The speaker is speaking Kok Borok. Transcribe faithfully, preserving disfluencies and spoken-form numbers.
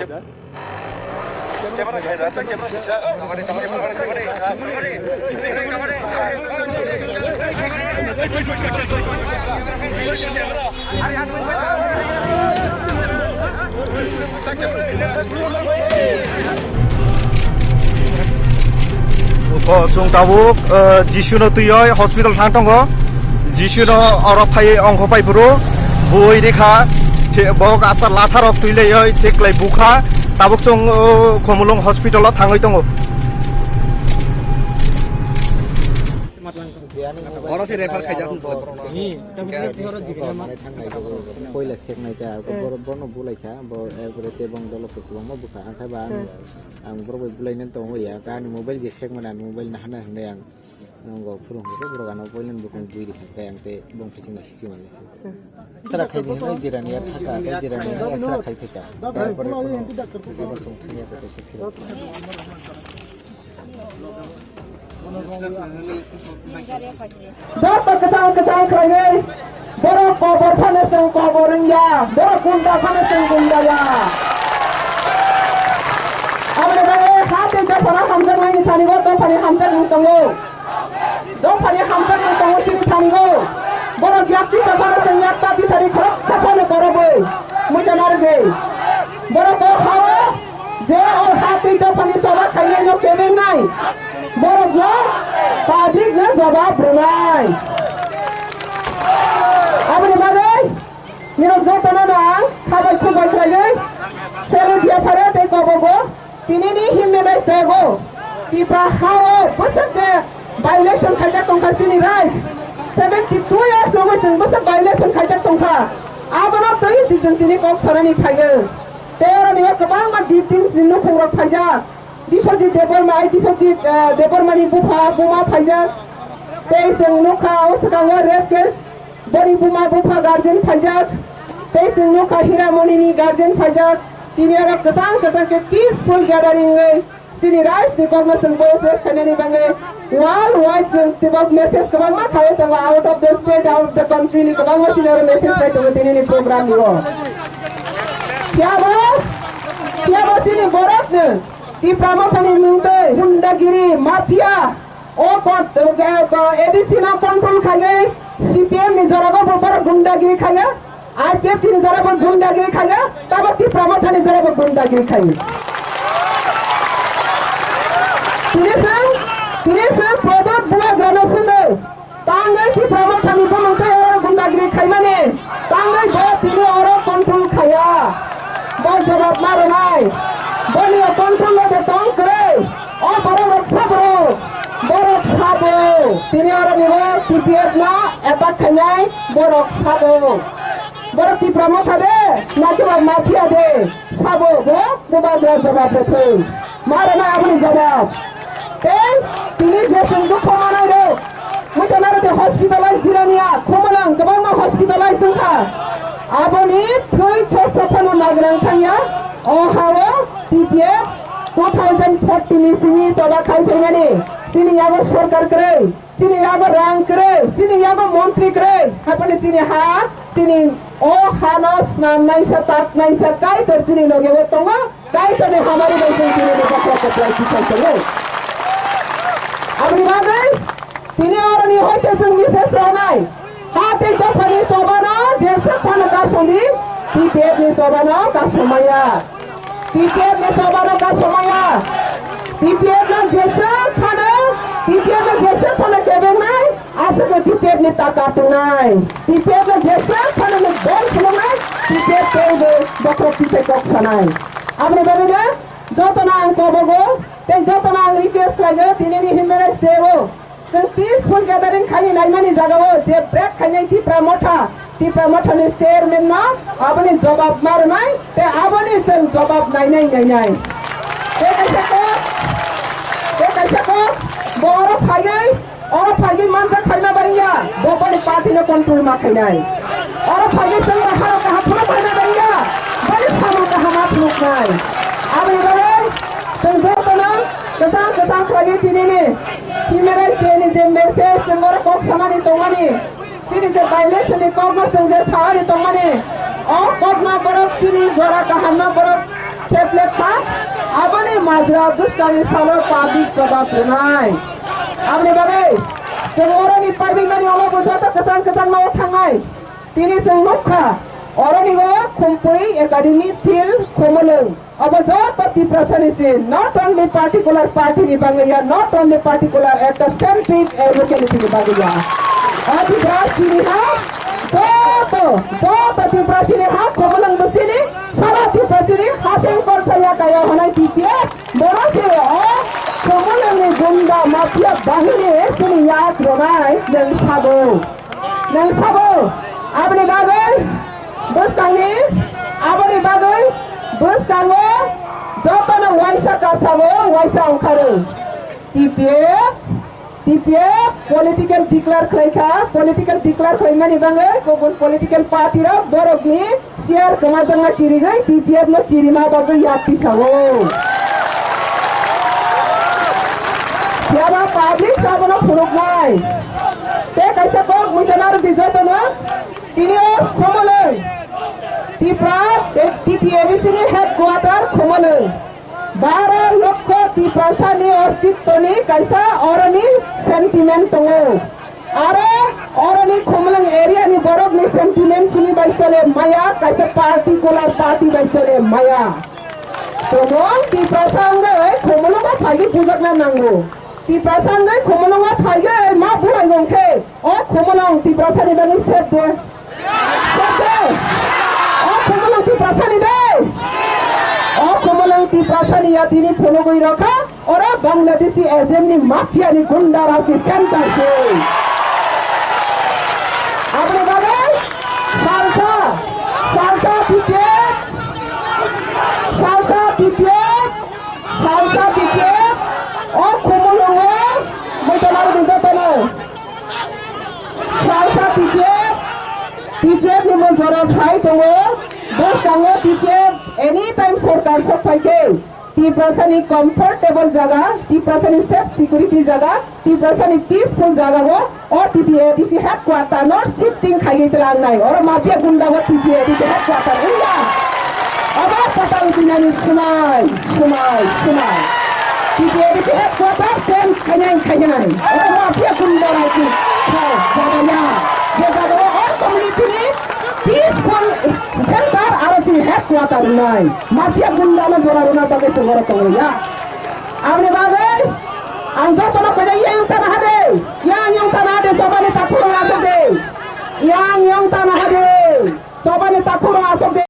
O, chwng tabuk, eh, Jisu no twiwi hospital thang tongo. Jisu no oro phai ongkho pai phuru bui rikha. Bok asa latha rok twi laiwi thik lai bukha. Tabuk chwng, eh, Khumulwng hospital o thangwi tongo. Oro se refer khaijak wng tong. Poila seknai ta, borok bono bulaikha, bo ekbare tebong dolo kwbangma bukha, angkhe ba ang, ang borok bai bulaina tongo ya, ani mobile je sekmani, ani mobile nahana hinwi ang nongo phurung hwnkhe borok ano poilani bukung bui rikha, khe ang tei bong khaising naisik se manya. Extra khai di hinwi jirani ya thaka, khe jirani ya extra khai phaikha. Tarpore bono, bono chwng thangya khe kaisa phirok. Joto kwchang kwchang khlaiwi borok kobor phano chwng kobor wngya, borok gunda phano chwng gunda ya. Aboni bagwi ha tei dophano hamjaknaini thani bo dophani hamjakmung tongo. Dophani hamjakmung tongo chini thani o. Borok yak tisa phano chwng yak ta tisani khoroksa phano borok bai muita narwgwi. Borok o ha o. Je o ha tei dophani choba khainai no kebengnai, borok no public no jawab rwnai. Aboni bagwi nirok jotono no ang khabai khukbai khlaiwi salute ya phare tei kobogo tinini himne bai stego. Tipra ha o bwswk je violation khaijak tongkha chini rights. Seventy two years rogo chwng bwswk violation khaijak tongkha. Abono twi si chwng tini kok sanani phaigo. Tei oroni o kwbangma victims ni nukhungrok phaijak. Biswajit Debbarma, ai Biswajit, eh, Debbarmani bupha, buma phaijak. Tei chwng nukha o swkango rape case, boni buma bupha guardian phaijak. Tei chwng nukha Hiramoni ni guardian phaijak. Tini oro kwchang kwchang khe peaceful gathering wi chini rights ni kokno chwng voice raise khainani bagwi world wide chwng tibok message kwbangma khlaiwi tongo, out of the state, out of the country ni kwbangma chini oro message bai tongo tini ni program ni o. Phiya bo, phiya bo chini borok no Tipra Mothani mung twi gundagiri, mafia, o kon-, o, o, A D C no control khaiwi C P M ni jora bo bo borok gundagiri khaiwi, I P F T ni jora bo gundagiri khaiwi, tabo Tipra Mothani jora bo gundagiri khaiwi. Tini chwng, tini chwng Pradyot Bubagra no swngwi, tangwi Tipra Mothani bumung tei oro gundagiri khaimani, tangwi bo tini oro control khaiya. Bo jawab ma rwnai. Boni o control o de tong kwrwi. O borok rok sabo. Borok sabo. Tini oro ni bo T P F no attack khainai borok sabo. Borok Tipra Motha de, na kiba mafia de. Sabo bo, bo ba bo jawab rwthwi. Ma rwnai aboni jawab. Tei tini je chwng dukho manai rok, muchana rok hospitalize jirania, Khumulwng kwbangma hospitalize wngkha. Aboni thwi thosa phano magrang thangya. O ha-o T P F two thousand fourteen ni simi choba khai phaimani. Chini yago sorkar kwrwi. Chini yago rang kwrwi, chini yago montri kwrwi, haphano chini ha, chini o hano snamnaisa, taknaisa Kaitor chini loge o tongo, Kaitorni hamari bai chwng tini ni bakhra kwplai kiphang tongo. Aboni bagwi tini oroni hoite chwng message rwnai, ha tei dophani chobano jeswk phano kasongdi, T P F ni chobano kasongmaya. T P F ni choba no kasomaya. T P F no jeswk phano, T P F no jeswk phano kebengnai, aswk no T P F ni taka tongnai. T P F no jeswk phano no bol khulumnai, T P F tei bo bokhorok tisai kok sanai. Aboni bagwi no jotono ang kobogo, tei jotono ang request khlaigo, tinini Human Rights Day o. Chwng peaceful gathering khaini naimani jagao je break khainai Tipra Motha, Tipra Mothani chairman no aboni jawab ma rwnai, tei aboni chwng jawab nainai nainai. Tei kaisa kok, tei kaisa kok, bo oro phaiwi, oro phaiwi manjak khaima bangya, bo boni party no control ma khainai. Oro phaiwi chwng bai haro kaham phano khaima bangya, boni samung kaham ma phunuknai. Aboni bagwi chwng jotono kwchang kwchang khlaiwi tinini Human Rights Day ni je message chwng oro kok samani tongmani, chini je violation ni kokno chwng je sawani tongmani, o kokno borok chini jora kahamno borok Seplek kha, aboni majra bwskangni salo public jobab rwnai. Aboni bagwi chwng oroni paibimani ulo bo joto kwchang kwchang no thangnai. Tini chwng nukha, oroni o Khumpui Academy Field Khumulwng. Obo joto Tiprasani se, not only particular party ni bagwi ya, not only particular ekta centric locality ni bagwi ya. O Tiprasani ha, joto, joto Tiprasani ha, Khumulwng bwsini, sara Tiprasani ha sengkor saya kaya honai T P F, boro se o Khumulwng ni gunda mafia bahini sini yak ronai nang sabo. Nang sabo, aboni bagwi bwskangni, aboni bagwi bwskango jotono waisa kasabo, waisa ongkharo. T P F, T P F political declare khlai kha, political declare khlaimani bagwi kubun political party rok borokni chair kwmajakna kirigwi T P F no kirima bagwi yak tisago. Phiya ba public abono phunuknai. Tei kaisa kok muitanaro di jotono, tini o Khumulwng, Tipra, T T A D C ni headquarter Khumulwng. Baro lokho Tiprasani ostitwni kaisa oroni sentiment tongo. Aro oroni Khumulwng area ni borokni sentiment sini bai chole maya, kaisa particular party bai chole maya. Tomong Tiprasa wngwi Khumulwngo phaigwi pujakna nango. Tiprasa wngwi Khumulwngo phaigwi ma burai wngkhe, o Khumulwng Tiprasani bagwi sep de. Sep de. O Khumulwng Tiprasani de. O Khumulwng Tiprasani ya tini phunugwi rokha, oro Bangladeshi agent ni mafia ni gunda raj ni center se. Aboni bagwi salsa, salsa T P F, salsa T P F, Salsa T P F, o Khumulwngo, muitanaro di jotono. Salsa T P F, T P F ni mojora phai tongo, bwskango T P F anytime sorkar sok phai khe, Tiprasani comfortable jaga, Tiprasani safe security jaga, Tiprasani peaceful jaga o, o T T A D C headquarter no shifting khaiwi tlangnai. Oro mafia gunda o T T A D C headquarter wngya. Obo patal binani sumai, sumai, sumai. T T A D C headquarter change khainai, khainai. Oro mafia gunda rok ni jaga ya. Je jaga o, o community ni peaceful center aro sini headquarter wngnai. Mafia gunda no jora rwna bagwi se oro tongo ya. Aboni bagwi ang jotono koi yang tana hade, yang yang tana hade, sobani takhurung asok de, yang yang tana hade, sobani takhurung asok de.